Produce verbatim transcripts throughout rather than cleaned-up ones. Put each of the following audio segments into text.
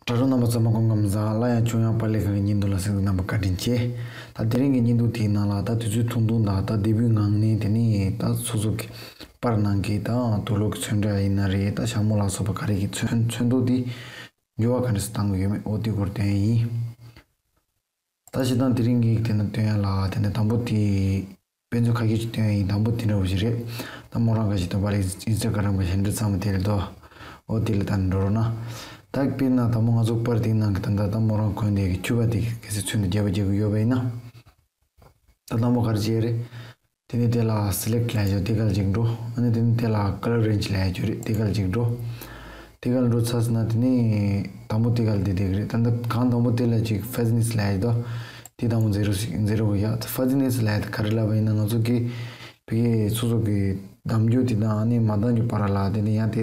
དྲ་གྲོགས་རྣམ་པ་ཚང་མ་སྐུ་ཁམས་བཟང་། སླར་ཡང་བྱུང་ཡང་པཱ་ལགས་ཀྱི་བརྙན་ཐུང་ལ་གཟིགས་རྣམ་པ་བཀའ་དྲིན་ཆེ། ད་དེ་རིང་གི་བརྙན་ཐུང་དེའི་ནང་ལ་ད་དུས་ཚོད་ཐུང་ཐུང་དང་ད་དེ་བུའི་ངང་ནས་དེ་ནས་ད་སོ་སོ་གི་པར་ནང་གི་ད་དུག་ལོག་གི་ཚོན་ཁྲ་ཡིན་ན་རེད། ད་ཞྭ་མོ་ལ་སོགས་པ་ག་རེ་གི་ཚོན་ཚོན་མདོག་དེ་འགྱུར་བ་ག་འདྲ་སེ་བཏང་གི་ཡོད་མེད། འོ་དེ་སྐོར་སྟོན་ཡ་ཡིན། ད་སྤྱིར་བཏང་དེ་རིང་གི་དེ་ན་སྟོན་ཡ་ལ་དེ་ནས་དང་པོ་དེ་དཔེ་མཚོན་ཁ་ཤས་ཅིག་སྟོན་ཡ་ཡིན། དང་པོ་དེ་འདྲ་བོ་ཞིག་རེད། ད་མོ་རང་ག་ཞིག་ད་པཱ་ལགས་ཨིན་སི་ཊ་གྷ་རམ་གི་ཧེན་ཌལ་ཚང་མ་དེ་ལ་དོ། འོ་དེ་ལ་ད་ནི་འགྲོ་རོགས་གནང་། ད་དཔེར་ན་དང་པོ་ང་ཚོ་པར་དེའི་ནང་གི་ད་ད་ད་མོ་རང་གོན་དེ་གི་ཕྱུ་པ་དེ་གི་གལ་སྲིད་ཚོན་དུ་རྒྱས་པ་རྒྱག་གི་ཡོད་པ་ཡིན་ན། ད་དང་པོ་ག་རེ་བྱེད་ཡ་རེད། དེ་ནས་དེ་ལ་སི་ལེག་ཊི་ལབ་ཡ་ཅིག་དེ་ག་ལ་ཅིག་འགྲོ། ཨ་ནི་དེ་ནས་དེ་ལ་ཀ་ལར་རེན་ཇི་ལབ་ཡ་ཅིག་རེད། དེ་ག་ལ་ཅིག་འགྲོ། དེ་ག་ལ་འགྲོ་ཚར་སོང་ན་དེ་ནས་དང་པོ་དེ་ག་ལ་དེ་དེ་ག་རེད། ད་ལྟ་གང་དང་པོ་དེ་ལ་ཅིག་ཕེ་ཛི་ནེ་སི་ལབ་ཡ་ཅིག་དོ། དེ་དང་པོ་ཛེ་རོ་ཞིག་ཛེ་རོ་གི་ཡ། ཕེ་ཛི་ནེ་སི་ལབ་ཡ་དེ་ག་རེ་ལབ་པ་ཡིན་ན་ང་ཚོ་གི་བི་གེ་སོ་སོ་གི་གདམ་རྒྱུ་དེ་དང་ཨ་ནི་མ་གདམ་རྒྱུ་བར་ལ་དེ་ནས་ཡང་དེ་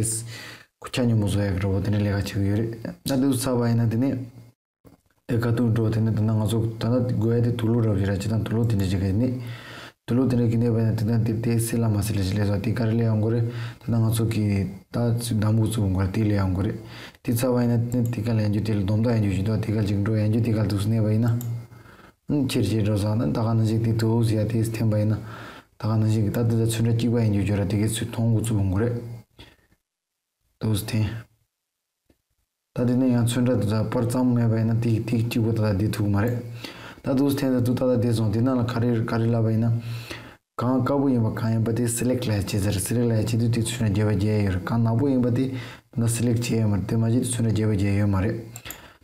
ཁུ་ཆ་ཉུང་མོ་བཟོ་ཡ་གི་འགྲོ་བོ་དེ་འདྲ་ལས་ཀ་བྱེད་གི་ཡོད་རེད། ད་དེ་ཚོ་ཚར་བ་ཡིན་ན་དེ་ནས། དེ་ཁ་ཐུག་འགྲོ། དེ་ནས་ད་ལྟ་ང་ཚོ་ད་ལྟ་དགོས་ཡ་དེ་དུག་ལོག་འདྲ་བོ་ཞིག་ར། ཅི་དང་དུག་ལོག་དེ་འདྲ་ཞིག་གི་ནི། དུག་ལོག་དེ་འདྲ་གི་ནི་བས་ན་དེ་དང་དེ་དེ་སེ་ལ་མ་སེ་ལ་ཞིག་ལས་སོ། དེ་ག་རེ་ལས་ཡོང་གི་རེད། ད་ལྟ་ང་ཚོ་གི་ད་གདམ་གུ་བཙུགས་ཡོང་གི་རེད། དེ་ལས་ཡོང་གི་རེད། དེ་ཚར་བ་ཡིན་ན་དེ་དེ་ག་ལས་ཡོང་རྒྱུ་དེ་ལ་སྡོམ་ད་ཡོང་རྒྱུ་ཞིག་འདུག་དེ་ག་ཅིག་འགྲོ་ཡོང་རྒྱུ་དེ་ག་དུག་སེ་གནས་པ་ཡིན་ན། ཨང་ཁྱེར་ཁྱེར་འགྲོ་སོང་ན་ད་ག་ནང་བཞིན་དེ་དུག་སེ་ཡ་དེ་འཐེན་པ་ཡིན་ན། ད་ག་ནང་བཞིན་གི་ད་དེ་ད་ཚོན་ཁྲ་གཅིག་པ་ཡིན་རྒྱུ་ཞིག་ར། དེ་གའི་ཚོས་མཐོང་གུ་བཙུགས་ཡོང་གི་རེད། དུག་སེ་འཐེན། ད་དེ་ནས་ཡང་ཚོན་ཁྲ་དེ་དག་པར་གཙང་མ་མེད་པ་ཡིན་ན་དེ་དེ་གཅིག་པོ་ད་ལྟ་བསྡད་ཐུབ་ཀྱི་མ་རེད། ད་དུག་སེ་འཐེན་ད་དུག་ད་ལྟ་བསྡད་སོང་། དེ་ནང་ལ་ག་རེ་ག་རེ་ལབ་པ་ཡིན་ན། གང་དཀར་པོ་ཡིན་པ་གང་ཡིན་པ་དེ་སེ་ལེག་ཊི་ལབ་ཡ་བྱེད་ཟེར། སེ་ལེག་ཊི་ལབ་ཡ་བྱེད་དུས་དེ་ཚོན་ཁྲ་རྒྱས་པ་རྒྱས་ཡ་ཡོད་རེད། གང་ནག་པོ་ཡིན་པ་དེ་ད་ལྟ་སེ་ལེག་ཊི་བྱས་ཡོད་མ་རེད། དེ་མ་བྱེད་དུས་ཚོན་ཁྲ་རྒྱས་པ་རྒྱས་ཡོད་མ་རེད།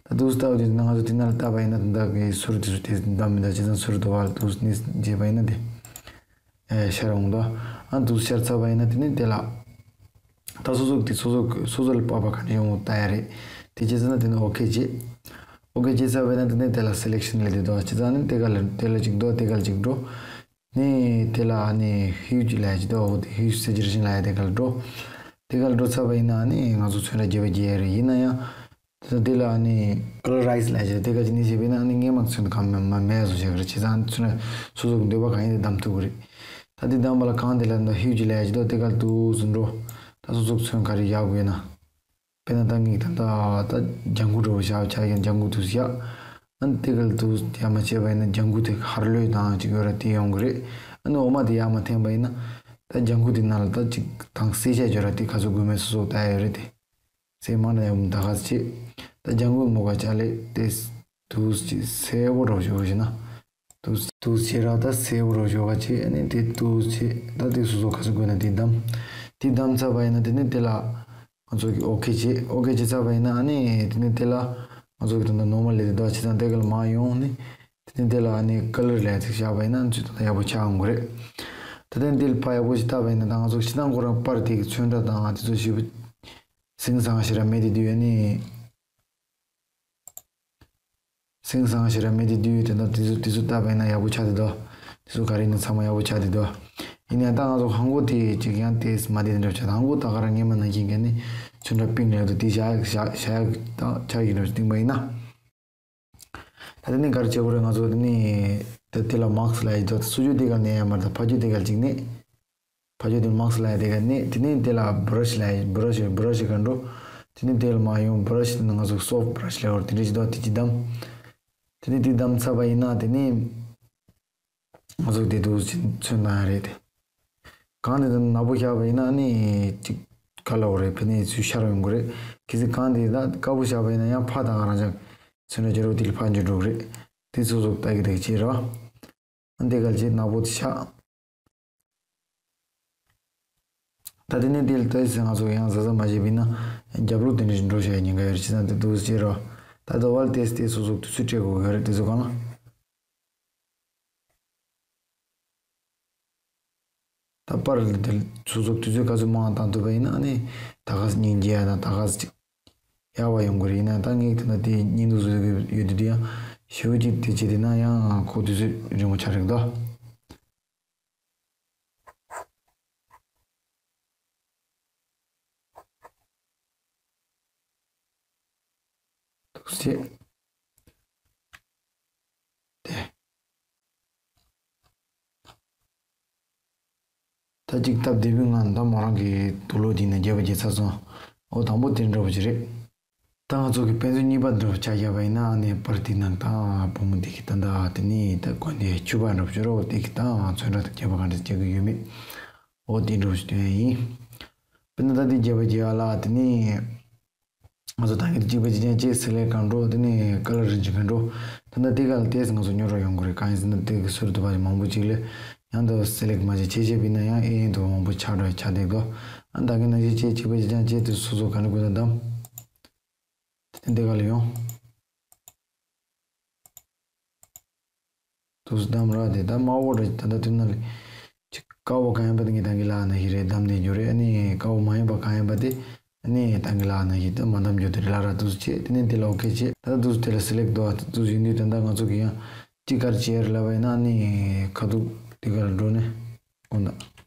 ད་དུག་སེ་ལྟ་བ་དེ་ང་ཚོ་དེ་ནང་ལ་བལྟས་པ་ཡིན་ན་ད་ལྟ་གི་ཟུར་དེ་ཚོ་དེ་འདམ་མི་འདུག་བྱས་ཙང་ཟུར་དུ་བ་ལ་དུག་སེ་ནི་བྱས་པ་ཡིན་ན་དེ། ཨེ་ཤར་འོང་དོ། ཨ་དུག་སེ་ཤར་ཚར་བ་ཡིན་ན་དེ་ནས་དེ་ལ། ད་སོ་སོ་དེ་སོ་སོ་སོ་སོ་ལ་དཔག་པ་ག་འདྲ་ཡོང་ལྟ་ཡ་རེད། དེ་བྱས་ཙང་ན་དེ་ནས་ཨོ་ཁེ་བྱེད། ཨོ་ཁེ་བྱས་ཚར་བ་ཡིན་ན་དེ་ནས་དེ་ལ་སེ་ལེག་ཤན་ལབ་དེ་འདུག་བྱས་ཙང་ནི་དེ་ག་ལ་དེ་ལ་གཅིག་འགྲོ། དེ་ག་ལ་གཅིག་འགྲོ། ནས་དེ་ལ་ཨ་ནི་ཧིའུ་ཇི་ལབ་ཡ་གཅིག་འདུག་འོ་དེ་ཧིའུ་ཇི་སེ་ཅུ་རེ་ཤན་ལབ་ཡ་དེ་ག་ལ་འགྲོ། དེ་ག་ལ་འགྲོ་ཚར་བ་ཡིན་ན་ཨ་ནི་ང་ཚོ་ཚོན་ཁྲ་རྒྱས་པ་རྒྱས་ཡ་རེད། ཡིན་ན་ཡང་། དེ་དེ་ལ་ཨ་ནི་ཀ་ལར་རའི་ཛི་ལབ་བྱས་དེ་ག་ཅིག་ནི་བྱས་པས་ན་ཨ་ནི་སྔས་མ་ཚོན་གང་མེད་མ་མེད་བཟོ་བྱས་གི་རེད། བྱས་ཙང་ཚོན་སོ་སོ་གི་འདོད་པ་གང་ཡིན་དེ་བདམས་ཐུབ་གི་རེད། ད་དེ་བདམས་པ་ལ་གང་དེ་ལ་འདི་ཧིའུ་ཇི་ལབ་ཡ་ཅིག་འདུག་དེ་ག་ལ་འདུག་སེ་འགྲོ། ད་སོ་སོ་གི་ཚོན་ག་རེ་ཡག་དགོས་ན། དཔེར་ན་ད་ངས་ད་ད་ད་ལྗང་གུ་འདྲ་བོ་བཞག་བྱ་ཡང་ལྗང་གུ་འདུག་སེ་ཡག་ཨ་ནི་དེ་ག་ལ་འདུག་ཡག་མ་བྱས་པ་ཡིན་ན་ལྗང་གུ་དེ་ཧར་ལོས་དང་ཅིག་ཡོད་ར་དེ་ཡོང་གི་རེད། ཨ་ནི་འོ་མ་དེ་ཡག་མ་འཐེན་པ་ཡིན་ན། ད་ལྗང་གུ་དེ་ནང་ལ་ད་ཅིག་དང་སེ་ཤ་ཡོད་ར་དེ་ག་ཚོད་དགོས་མེད་སོ་སོ་ལྟ་ཡ་ཡོད་རེད་དེ། སེ་མང་ན་ཡང་ད་ག་ཚོད་བྱེད། ད་ལྗང་གུ་མོ་ག་ཅག་ལས་དེ་དུག་སེ་སེར་པོ་འདྲ་བོ་ཞིག་ཞིག་ན། དུག་དུག་སེ་ར་ད་སེར་པོ་འདྲ་བོ་ཞིག་ག་བྱེད། ཨ་ནི་དེ་དུག་སེ་ད་དེ་སོ་སོ་ག་ཚོད་དགོས་ན་དེ་བདམས། དེ་བདམས་ཚར་བ་ཡིན་ན་དེ་ནི་དེ་ལ་ང་ཚོ་གི་ཨོ་ཁེ་བྱེད། ཨོ་ཁེ་བྱེད་ཚར་བ་ཡིན་ན་ཨ་ནི་དེ་ནི་དེ་ལ་ང་ཚོ་གི་ད་ནོར་མལ་ལས་དེ་ད་བྱེད་ཙང་དེ་ག་ལ་མར་ཡོང་ནི། དེ་ནི་དེ་ལ་ཨ་ནི་ཀ་ལར་ལས་ཚིག་བཞག་པ་ཡིན་ན་ཚུལ་དང་ཡག་པོ་ཆགས་འོང་གི་རེད། ད་ཐེངས་འདི་ལ་ཕར་ཡག་པོ་ཞིག་བལྟས་པ་ཡིན་ན་ད་ང་ཚོ་ཕྱི་ནང་ཁོ་རང་པར་དེ་གི་ཚོན་ཁྲ་དང་དེ་ཚོ་ཞིབ་པོ་སིང་སང་ཞེ་དྲག་མེད་དེ་དུས་ཨ་ནི། སིང་སང་ཞེ་དྲག་མེད་དེ་དུས་དེ་འདྲ་དེ་ཚོ་དེ་ཚོ་བལྟས་པ་ཡིན་ན་ཡག་པོ་ཆགས་དེ་འདུག་དེ་ཚོ་ག་རེ་ཡིན་ན་ཚང་མ་ཡག་པོ་ཆགས་དེ་འདུག་ཡིན་ནའང་ད་ང་ཚོ་ཧང་གོ་དེ་ཅིག་ཡང་དེ་མ་བདེ་དེ་འདྲ་ཆགས། ཧང་གོ་ད་ག་རང་སྔས་མ་ནང་བཞིན་གི་ནི་ཚོན་ཁྲ་པིང་ལབ་དུས་དེ་བཞག་བཞག་བཞག་ཡག་དང་ཆགས་ཡག་འདྲ་བཏིང་པ་ཡིན་ན། ད་དེ་ནས་ག་རེ་བྱེད་དགོས་རེད། ང་ཚོ་དེ་ནས་ད་དེ་ལ་མཱ་སི་ཀི་ལབ་ཡག་ད་སོ་རྒྱུ་དེ་ག་ནས་ཡང་མ་རེད། ད་ཕར་རྒྱུ་དེ་ག་ཅིག་ནས་ཕར་རྒྱུ་དེ་མཱ་སི་ཀི་ལབ་ཡག་དེ་ག་ནས་དེ་ནས་དེ་ལ་བྷ་ར་ཤི་ལབ་ཡག་བྷ་ར་ཤི་བྷ་ར་ཤི་ག་འགྲོ། དེ་ནས་དེ་ལ་མར་ཡོང་། བྷ་ར་ཤི་དེ་ནས་ང་ཚོ་སོཕ་ཊི་བྷ་ར་ཤི་ལབ་ཡག་དེ་འདྲ་ཞིག་འདུག་དེ་ཅིག་བདམས། དེ་ནས་དེ་བདམས་ཚར་བ་ཡིན་ན་དེ་ནས་ང་ཚོ་དེ་དུག་ཚོན་བཏང་ཡག་རེད་དེ། གང་དེ་ནག་པོ་བཞག་པ་ཡིན་ན་ཨ་ནི་ཅིག་ག་ལབ་དགོས་རེད། ཕན་ནས་ཚུར་ཤར་ཡོང་གི་རེད། གལ་སྲིད་གང་དེ་ད་དཀར་པོ་བཞག་པ་ཡིན་ན་ཡང་ཕར་དང་རང་ཅག་ཚོན་ཁྲ་རྒྱལ་རབས་དེ་ལ་ཕར་འགྱུར་འགྲོ་གི་རེད། དེ་ཚོ་ཚོ་ལྟ་གི་ལྟ་གི་བྱེད་རོགས། ཨ་འདི་ག་ལ་བྱེད། ནག་པོ་དེ་བཞག་ད་དེ་ནས་དེ་ལ་ལྟོས་ཟེར་ང་ཚོ་ཡང་གཟབ་གཟབ་མ་བྱས་པ་ཡིན་ན་རྒྱབ་ལོགས་དེ་འདྲ་ཞིག་འགྲོ་བྱ་ཡག་ཉེན་ཁ་ཡོད་རེད། བྱས་ཙང་དེ་འདུག་སེ་བྱེད་རོགས། ད་ལྟ་བར་ཏོག་ཙམ་ཏོག་ཙམ་སོ་སོ་དུས་ཚོད་སྤྲད་དགོས་ཀྱི་ཡོད་རེད། དེ་ཚོ་གང་ལ། ད་པར་དེ་སོ་སོ་དུས་ཚོད་ག་ཚོད་མང་བཏང་ཐུབ་པ་ཡིན་ན་ཨ་ནི་ད་ག་སེ་སྙིང་རྗེ་ཡག་དང་ད་ག་སེ་ཅིག་ཡག་པ་ཡོང་གི་རེད། ཡིན་ན་ད་ངས་ད་ལྟ་དེ་བརྙན་ཐུང་བཟོ་གི་ཡོད་དུས་དེ་ཡང་ཞེ་པོ་ཅིག་དེ་བྱེད་དེ་ན་ཡང་ཁོ་དུས་ཚོད་རིང་པོ་ཆགས་རེད་དོ། འདུག་སེ། དེ། ད་ཅིག་སྟབས་བདེ་པོའི་ངང་ད་མོ་རང་གི་དུག་ལོག་དེ་ནས་རྒྱས་པ་རྒྱས་ཚར་སོང་། འོ་དང་པོ་དེ་འདྲ་བོ་ཅིག་རེད། ད་ང་ཚོ་གི་དཔེ་མཚོན་གཉིས་པ་འདྲ་བོ་ཆ་བཞག་པ་ཡིན་ན། ཨ་ནི་པར་དེ་ནང་ད་བུ་མོ་དེ་གི་ད་ད་དེ་ནི་ད་གོན་དེ་ཕྱུ་པ་འདྲ་བོ་ཅིག་རོ། དེ་གི་ད་ཚོན་ཁྲ་དང་རྒྱབ་པ་གང་འདྲ་བྱེད་ཀྱི་ཡོད་མེད། འོ་དེ་འདྲ་བོ་ཞིག་སྟོན་ཡ་ཡིན། དཔེར་ན་ད་དེ་རྒྱབ་པ་རྒྱབ་ཡ་ལ་དེ་ནི་ང་ཚོ་ད་གིན་དེ་གཅིག་པ་གཅིག་རྐྱང་བྱས། སེ་ལེག་གང་འགྲོ། དེ་ནི་ཀ་ལར་རེན་ཇི་གང་འགྲོ། ད་ད་དེ་ག་ལ་ཏོག་ཙམ་ང་ཚོ་རྙོག་དྲ་ཡོང་གི་རེད། གང་ཡིན་ཟེར་ན་དེ་གི་ཟུར་དུ་བ་མང་པོ་ཅིག་ལ་ཡང་ད་སེ་ལེག་མ་བྱས་བྱས་བྱས་པ་ཡིན་ན་ཡང་ཨེ་ཡིན་དུ་མང་པོ་ཆགས་འགྲོ་ཡ་ཆགས་བསྡད་དོ། ཨ་ད་གིན་ནང་བཞིན་བྱས་གཅིག་པ་གཅིག་རྐྱང་བྱས་དེ་སོ་སོ་ག་ནས་དགོས་ན་བདམས། དེ་འདི་ག་ལ་ཡོང་། དུས་བདམས་ར་དེ་ད་དམར་པོ་ར་ད་ལྟ་དུས་ན་ལས་ཅིག་དཀར་པོ་གང་ཡིན་པ་དེ་ངས་ད་གིན་ལ་ན་ཞིག་རེད། བདམས་ནས་འགྱུར་རེད། ཨ་ནི་དཀར་པོ་མ་ཡིན་པ་གང་ཡིན་པ་དེ་ཨ་ནི་ད་གིན་ལ་ན་ཞིག་ད་མ་བདམས་འགྱུར་དེ་རེད་ལ་ར། དུས་བྱས་དེ་ནས་དེ་ལ་ཨོ་ཁེ་བྱས། ད་དུས་དེ་ལ་སེ་ལེག་འདུག་ཨ། དུས་ཡིན་དུས་ད་ལྟ་ང་ཚོ་གི་ཡང་ཅིག་ག་རེ་བྱས་རེད་ལབ་པ་ཡིན་ན། ཨ་ནི་ཁ་ཐུག་དེ་ག་ལ་འགྲོ་ནས་དགོངས་དག་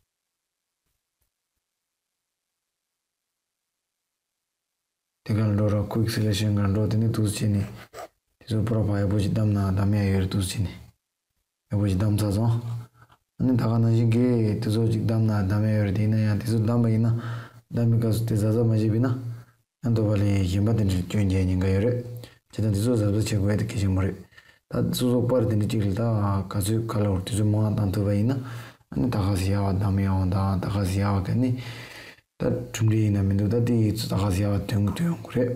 དེ་ག་ལ་འགྲོ་ར། quick selection ག་འགྲོ། དེ་ནས་དུས་བྱས་ནས་དེ་ཚོ་པོ་ར་ཕ་ཡག་པོ་ཞིག་བདམས་ན་བདམས་ཡ་ཡོད་རེད། དུས་བྱས་ནས་ཡག་པོ་ཞིག་བདམས་ཚར་སོང་། ཨ་ནི་ད་ག་ནང་བཞིན་གྱི་དེ་ཚོ་ཅིག་བདམས་ན་བདམས་ཡ་ཡོད་རེད། དེ་ཡིན་ན་ཡང་དེ་ཚོ་བདམས་པ་ཡིན་ན་བདམས་པའི་སྐབས་སུ་དེ་གཟབ་གཟབ་མ་བྱས་པ་ཡིན་ན་ཡང་འདོད་པ་ལས་གཞན་པ་དེ་འདྲ་སྐྱོན་རྒྱག་ཉེན་ཁ་ཡོད་རེད། བྱས་ཙང་དེ་ཚོ་གཟབ་གཟབ་བྱེད་དགོས་ཡ་དེ་གལ་ཆེན་པོ་རེད། ད་སོ་སོ་པར་དེ་འདྲ་ཅིག་ལ་ད་ག་ཚོད་ག་ལ་འོར་དེ་ཚོ་མང་བ་བཏང་ཐུབ་པ་ཡིན་ན། ཨ་ནི་ད་ག་ཚོད་ཡག་པ་བདམས་ཡོང་དང་ད་ག་ཚོད་ཡག་པ་ག་ནི། ད་གྲུབ་འབྲས་ཡིན་ན་མི་འདུག་ད་དེ་ཡིག་ཚོ་ད་ག་ཟེར་བ་དོན་དོན་ཡོང་གི་རེད།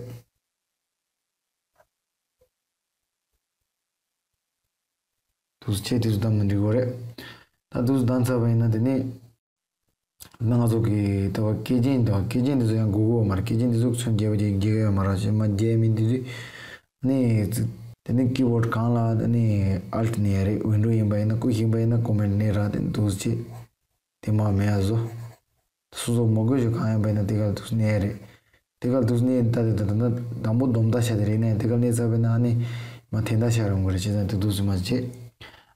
དུས་ཚོད་དེ་ཚོ་བདམས་ན་འགྲིག་གི་རེད། ད་དུས་ཚོད་བདམས་ཚར་བ་ཡིན་ན་དེ་ནས་ད་ང་ཚོ་གི་ད་བ་སྐད་ཆ་ཡིན་ད། སྐད་ཆ་འདི་ཚོ་ཡང་དགོས་ཀྱི་ཡོད་མ་རེད། སྐད་ཆ་འདི་ཚོ་ཚོན་རྒྱས་པ་ཅིག་རྒྱག་གི་ཡོད་མ་རེད། ཅེས་མ་རྒྱས་མི་འདི་ཚོ་ནི་དེ་ནས་ཀི་བོར་ཌི་སྒང་ལ་དེ་ནས་ཨལ་ཊི་ནས་ཡ་རེད། ཝིན་ཌོ་ཡིན་པ་ཡིན་ན་བཀོལ་ཤེས་པ་ཡིན་ན་ཀོ་མེན་ཊི་ནས་ར། དེ་ནས་དུས་ཚོད་དེ་མ་མེད་ཡ་བཟོ། སོ་སོ་མ་དགོས་ཞིག་གང་ཡིན་པ་ཡིན་ན་དེ་ག་ལ་དུས་གནས་རེད། དེ་ག་ལ་དུས་གནས་ད་དེ་ད་ད་ད་དང་པོ་སྡོམ་ད་ཤ་དེ་རེད་ནས། དེ་ག་ལ་གནས་ཚར་བས་ན་ཨ་ནི་མ་དེ་ད་ཤ་རུང་གི་རེད། བྱས་ཙང་དེ་དུས་མ་བྱེད།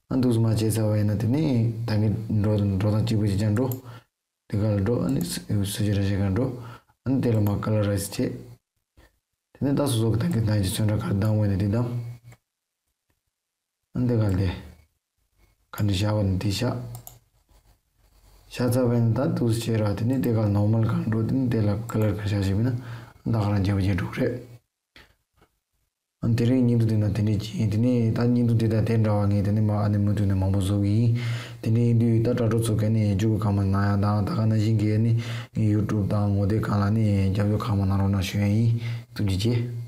ཨ་དུས་མ་བྱེད་ཚར་བ་ཡིན་ན་དེ་ནི་ད་གི་འགྲོ་འགྲོ་དང་གཅིག་པུ་ཅིག་ཀྱང་འགྲོ། དེ་ག་ལ་འགྲོ། ཨ་ནི་སུ་ཅི་ར་ཞིག་ག་འགྲོ། ཨ་ནི་དེ་ལ་མ་ཀ་ལ་ར་སི་བྱེད། དེ་ནས་ད་སོ་སོ་གི་ད་གི་ད་གི་ཚོན་ཁྲ་ག་རེ་བདམས་དགོས་ན་དེ་བདམས། འདི་ག་ལས། ག་འདྲ་བཞག་པ་ནི་འདི་བཞག་བཞག་ཚར་བས་ན་ད་འདུག་སེ་བྱས་ར། དེ་ནས་དེ་ག་ལ་ནོར་མལ་གང་འགྲོ། དེ་ནས་དེ་ལ་ཀ་ལར་ག་བཞག་བྱས་པས་ན་ད་ག་རང་རྒྱབ་རྒྱབ་འགྲོ་གི་རེད། ཨ་དེ་རིང་བརྙན་ཐུང་འདི་ན་དེ་འདྲས་ཅིག་ཡིན། དེ་ནས་ད་བརྙན་ཐུང་འདི་དང་དེ་འདྲ་བ་ངས་དེ་ནས་མ་ཨ་ནི་མུ་མཐུད་ནས་མང་པོ་བཟོ་གི་ཡིན། དེ་འདྲས་ཡིན་དུས་ད་དྲ་གྲོགས་ཚོ་ག་ནས་མཇུག་གི་གང་མ་གནང་ཡ་དང་། ད་ག་ནང་བཞིན་གྱི་ཨ་ནི་ཡུ་ཊུབ་དང་ངོ་དེབ་གང་ལ་ནི་རྒྱབ་སྐྱོར་གང་མ་གནང་རོགས་གནང་ཞུ་ཡ་ཡིན། ཐུགས་རྗེ་ཆེ།